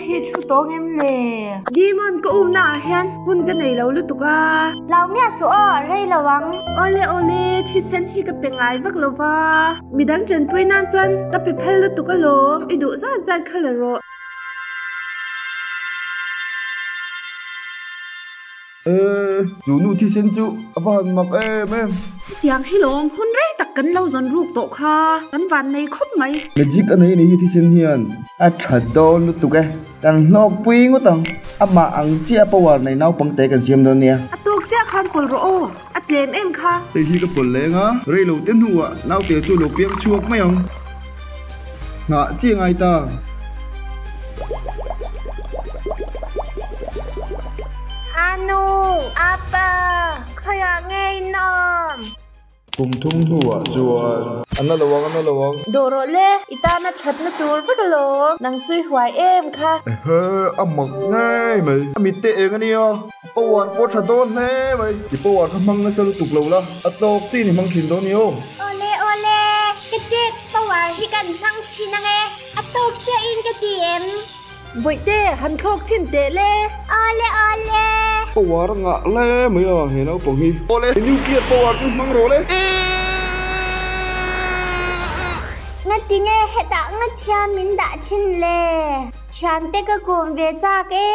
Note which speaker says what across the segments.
Speaker 1: hi thu tawng em le? Demon ka umna ah hian hun ka nei lo lutuk a.
Speaker 2: Lo miah suh aw, rei lo ang.
Speaker 1: Awle awle, thisen hi ka pe ngai vak lo va. Midang tanpui nan chuan ka pe phal lutuk alawm, i duh zat zat kha la rawh.
Speaker 3: E, chu nu thisen chu a va han mak em em.
Speaker 1: Hetiang hi lawm hun rei tak kan lo zawn ruk tawh kha, kan van nei khawp mai.
Speaker 3: Magic a nei a ni hi thisen hian.
Speaker 4: A tha dawn lutuk e, kan hlawk pui ngawt ang. Amah ang chiah power nei naupang te kan siam dawn nia.
Speaker 1: A tuk chiah khan pawlh rawh aw, a tlem em kha.
Speaker 3: Hei hi ka pawlh leng a, rei lo te hnuah naute chu lo piang chhuak mai ang. Nghah chiah ngai ta.
Speaker 2: Anu, Apa, khawiah nge in awm?
Speaker 3: Kum thum hnuah chuan. A na lo ang, a na lo ang.
Speaker 1: Dawh rawh le, i tana thatna tur vek alawm. Nang chu i huai em kha.
Speaker 3: Ehe, a mak ngei mai. A mit te eng a nia, power pawh a tha dawn hle mai. I power kha hmang nasa lutuk lo la, a tawk chin i hmang thin dawn ni aw.
Speaker 2: Awle awle, ka chet power hi kan hmang thin ang e, a tawk chiah in ka ti em?
Speaker 1: Bawihte, han thlawk chhin teh le.
Speaker 2: Awle awle.
Speaker 3: Power a ngah hle mai a he naupang hi. Awle, nuclear power chu hmang rawh le.
Speaker 2: Ngati nge hetah ngathiam min dah thin le? Thiante ka kawm ve chak e.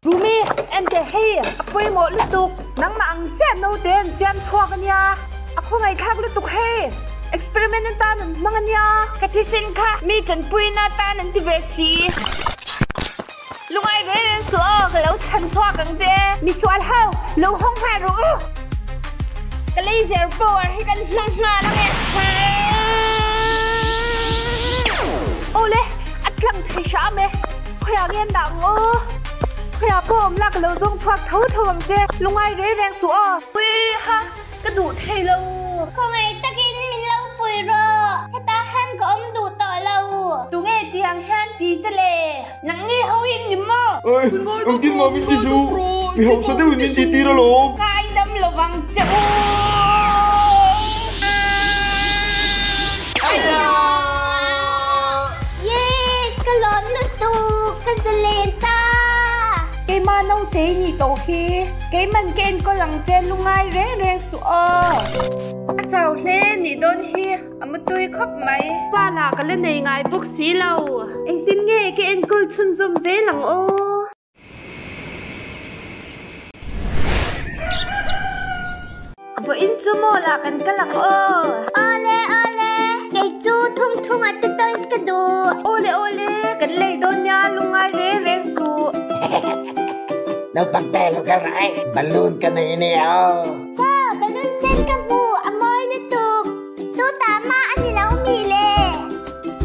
Speaker 1: Rumi, Ente hei a pawimawh lutuk, nangmah ang chiah naute an siam chhuak a nia, a khawngaihthlak lutuk hei, experiment atan an hmang a nia. Ka thisen kha mi tanpuina atan an ti ve si. Lungai reng reng suh aw, ka lo chhan chhuak ang che. Misual ho, lo hawng nghal rawh u. Ka laser power hi kan hmang nghal ang e. Awle, a tlang thei hram e. Khawiah nge an dah ang aw? Khawiah pawh awm la ka lo zawng chhuak tho tho ang che. Lungai reng reng suh aw. Pui ha, ka duh thei lo.
Speaker 2: Khawngaih takin min lo pui rawh. Hetah han ka awm duh tawh lo.
Speaker 1: Tunge tiang hian ti che le? Nangni ho in ni maw?
Speaker 3: Oi, engtin mah min ti suh. Mi hausa deuhin min ti tir alawm.
Speaker 1: Ngai dam lovang che u.
Speaker 2: Yes, ka lawm lutuk, ka zalen ta.
Speaker 1: Keimah naute i nih tawh hi, keiman ka enkawl ang che lungai reng reng suh aw. A chau hle nih dawn hi. A mutui khawp mai. Pa lah ka la nei ngai bawk si lo. Engtin nge ka enkawl chhunzawm zel ang aw? Vawiin chu mall ah kan kal ang aw.
Speaker 2: Awle awle, kei chu thung thung a te toys ka duh.
Speaker 1: Awle awle, kan lei dawn nia lungai reng reng suh.
Speaker 5: Naupang te lo kal rawh e, balloon ka nei ania aw.
Speaker 2: Chaw, balloon sen ka hmu, a mawi lutuk. Tu ta mah a ni lo mi le.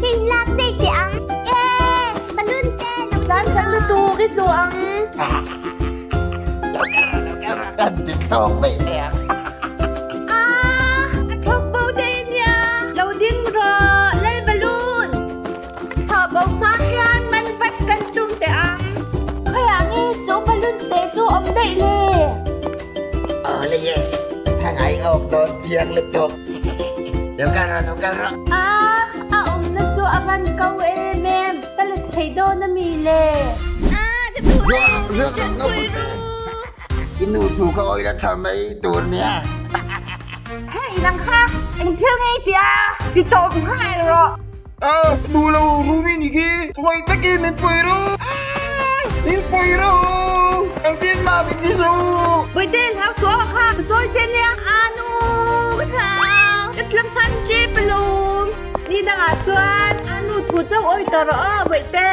Speaker 2: Hei lak daih teh ang. Yes, balloon te lo
Speaker 1: Tlan chak lutuk i tlu ang.
Speaker 5: Lo kal rawh, lo kal rawh. Kan ti thlawk daih teh ang.
Speaker 1: Ah, a thlawk bo daih ania. Lo ding rawh, lal balloon. A thlawh bo hma hian man vat kan tum teh ang. Khawiah nge chu balloon te chu awm daih le.
Speaker 5: Awle yes, thangai awk dawn chiang lutuk. Lo kal rawh, lo kal rawh.
Speaker 1: A, a awmna chu a van ko em em, ka la thei dawn a mi le. A, ka duh e, min ṭanpui ru.
Speaker 5: I nu thu kha awih la ṭha mai tur nia.
Speaker 1: Hei nang kha, eng thil nge i tih a, ti tawp nghal rawh.
Speaker 3: A, duh lo Rumi nih khi, huai takin min pui ru, min pui ru, engtin mah min ti suh.
Speaker 1: Bawihte hlau suah a kha, ka chawi che nia. A nu, ka thlau, ka tla hman tep alawm. Ni dangah chuan a nu thu chauh awi tawh rawh aw Bawihte.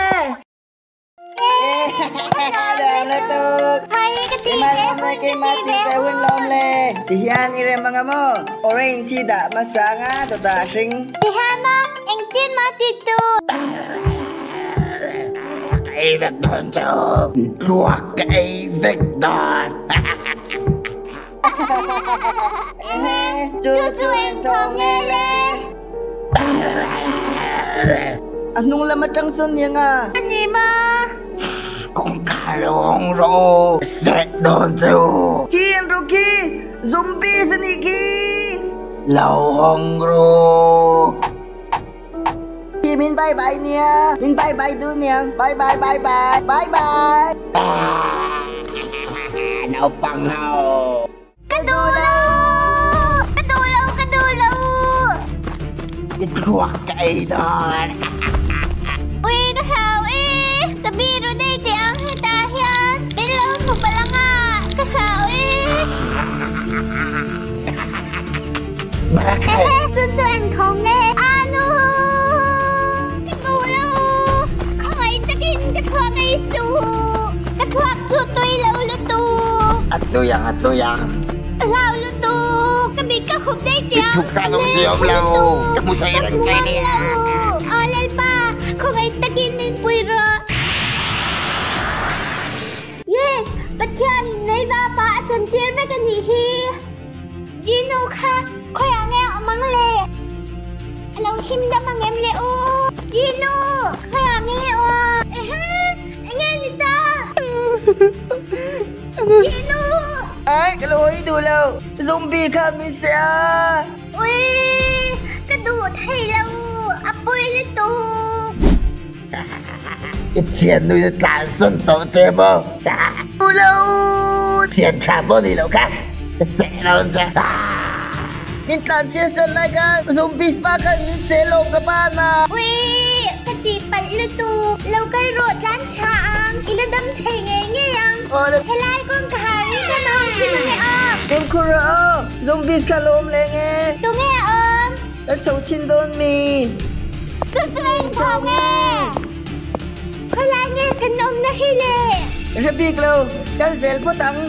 Speaker 4: Tihian i rem anga maw? Orange hi dah hmasa anga dawtah a hring.
Speaker 2: Tihian maw? Engtin maw ti tu?
Speaker 5: Ka ei vek dawn chu. Tluak ka ei vek dawn.
Speaker 2: Chu chu eng thawm nge le?
Speaker 4: A hnung lam atang sawn ni anga.
Speaker 1: A ni ma.
Speaker 5: Kawngka lo hawng rawh u. Seh dawn chu.
Speaker 4: Khi an rawh khi. Zombies a nih khi.
Speaker 5: Lo hawng rawh.
Speaker 6: hi min bye bye nia. Min bye bye duh niang. Bye bye bye bye. Bye bye.
Speaker 5: Naupang ho.
Speaker 2: Ka duh lo. Ka duh lo ka duh lo.
Speaker 5: I thluak ka ei dawn.
Speaker 2: Ui ka hlau e. Ka biru daih teh ang hetah hian min lo hmu palh ang a. Ka hlau e. Ehe chu chu eng thawm nge a nu. Ka duh lo. Khawngaih takin ka thluak ei suh. Ka thluak chu tui lo lutuk.
Speaker 5: A tui ang a tui ang.
Speaker 2: Ka hlau lutuk. Ka mit ka khup daih teh ang.
Speaker 5: I thuk khan awmzia awm lo. Ka hmu thei reng che nia.
Speaker 2: Aw Lalpa, khawngaih takin min pui rawh. Yes, Pathian in nei vapa a chantir vek a nih hi. Gino kha khawiah nge a awm ang le? A lo him dam ang em le aw? Gino, khawiah nge a awm? Ehe, enge ni ta? Gino!
Speaker 6: Ai, ka lo hawi duh lo. Zombie kha min seh a.
Speaker 2: Ui, ka duh thei lo, a pawi lutuk.
Speaker 5: I thiannu in a tlansan tawh che maw?
Speaker 6: Duh lo!
Speaker 5: Thian tha pawh ni lo kha ka seh lo ang che.
Speaker 6: Min tlan chian san lai khan zombies pa khan min seh lawm ka ban a.
Speaker 2: Ui! Ka tih palh lutuk. Lo kal rawh tlan chha ang. I la dam thei ngei ngei ang. Helai kawng ka har in ka nawng thin ange aw.
Speaker 6: Fimkhur rawh aw. Zombies kha lo awm leng e.
Speaker 2: Tunge a awm?
Speaker 6: Kan chho chhin dawn mi.
Speaker 2: Chu chu eng thawng e? Khawilai nge kan awmna hi le?
Speaker 6: Hre bik lo, kal zel phawt ang.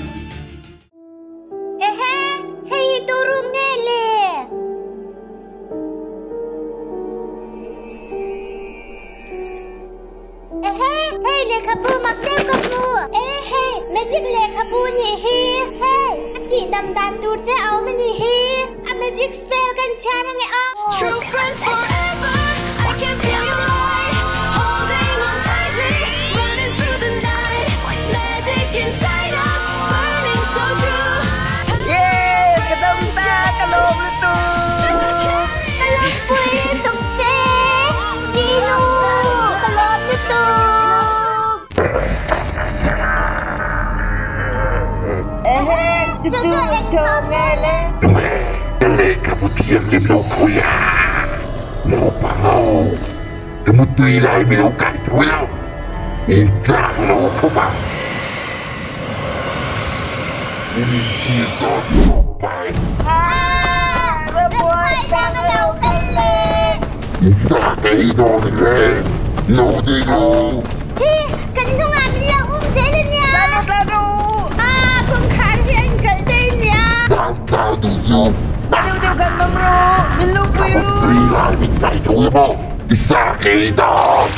Speaker 2: Ehe, hei hi tu room nge le? Ehe, hei lehkhabu mak deuh ka hmu. E hei, magic lehkhabu nih hi. Hei, a tih dam dan tur che a awm a nih hi. A magic spell kan chhiar ange aw.
Speaker 6: Yes, ka dam ta, ka lawm lutuk.
Speaker 2: Ka lawmpui lutuk che, Gino, ka lawm lutuk.
Speaker 6: Ehe, chu chu eng thawm nge le?
Speaker 7: Tunge ka lehkhabu thianghlim lo khawi a, naupang ho, ka mutui lai mi lo kai tho lo, in tlak lo khawp ang. In inchhir dawn khawp mai.
Speaker 2: Ah, ramhuai tlang a lo kal le.
Speaker 7: I sa ka ei dawn i le, lo ding u.
Speaker 2: Hi, kan hnungah min lo um zel a nia.
Speaker 6: Tlan ru, tlan ru.
Speaker 1: Ah, kawngkhar hi a inkalh daih a nia.
Speaker 7: Tlan tlan duh chu.
Speaker 6: A deuh deuh khan mam ru, min lo pui ru.
Speaker 7: Ka mutui lai min kai tho emaw, i sa ka ei dawn.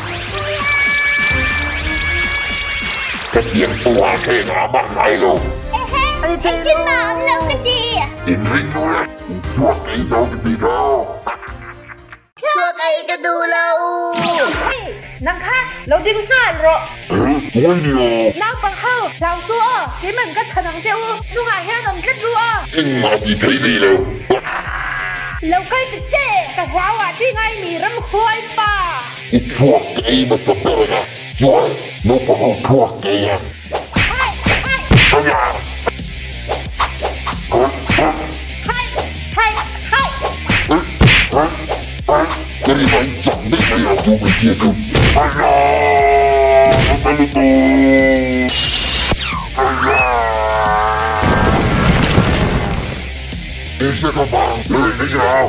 Speaker 7: Ka tiang pawh a thleng a mah ngai lo.
Speaker 2: Ehe, engtin mah awm lo ka ti.
Speaker 7: Inring lo le, in chhuak ei dawn i ti kha.
Speaker 6: Chhuak ei ka duh lo.
Speaker 1: Hey, nang kha lo ding nghal rawh.
Speaker 7: Eh, tuai ni aw.
Speaker 1: Naupang ho, hlau su aw, keiman ka chhan ang che u, hnungah hian awm tlat ru aw.
Speaker 7: Engmah ti thei nei lo.
Speaker 1: Lo kal ti che, ka hlau ah chi ngai mi ramhuai pa.
Speaker 7: I chhuak ei hmasa ber ang a. Chuan naupang ho thluak ngei ang. Ka ri mai chak daih mai ang chu hmeichhia chu.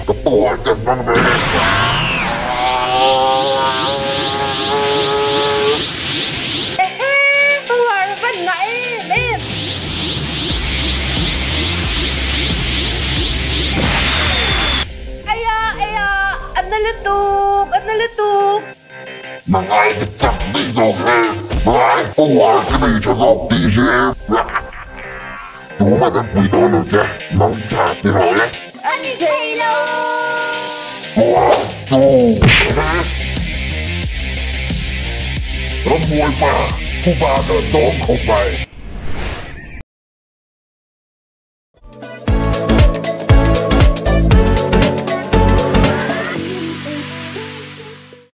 Speaker 7: Ka power kan hmang ve.
Speaker 1: Ehe, power van ngah em em. Aya, aya, a na lutuk, a na lutuk.
Speaker 7: Mangai ka chak daih zawk he, mangai power ka nei tha zawk tih hi em. Tumah kan pui dawn lo che, mang tha ti rawh le.
Speaker 2: A ni thei lo.
Speaker 7: One, two, three. Ramhuai pa, phuba ka dawng khawp mai.